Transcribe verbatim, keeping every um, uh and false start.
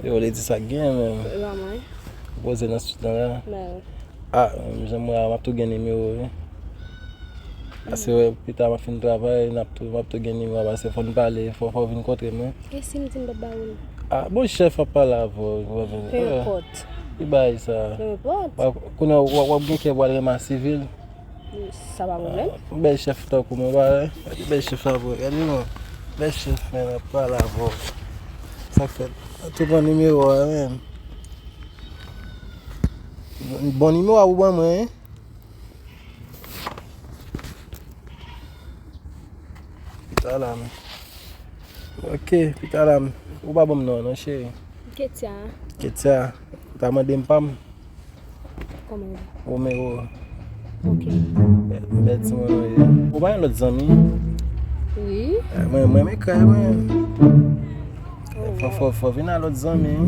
Yo, Lady, sa k gen menm? Ou poze nan street lan la? Ah, jan m wè a, m ap tou gen nimewo wi. Paske wè, pita m ap fin travay, n ap tou, m ap tou gen nimewo a, paske fò n pale, fò, fò w vin kontre m wi. E si m di m p ap ba ou l? Ah, bon, chèf ap pale avè w, ou pa vin. Peu importe. Ki bagay sa? Peu importe. Kounye a w ap, w ap gen kè pou al renmen sivil. Sa pa pwoblèm. Bèl chèf tankou mwen, pa wè? Gade bèl chèf la, bro. Gade non. Bèl chèf, men, ap pale avè w. Sa k fèt? Tou pran nimewo a, men. Bon nimewo a ou ban mwen, hein? Pita la, men. Ok, pita la, men. Ou pa ban m non, non, cheri. Ketia. Ketia. Ou ta mande m pa m? Kòman ou di? Romero. Ok. Bèl, bèl timoun ou ye. Ou pa gen lòt zanmi? Wi. Eh, mwen, mwen, men kay mwen. Fò, fò, fò vin a lòt zanmi.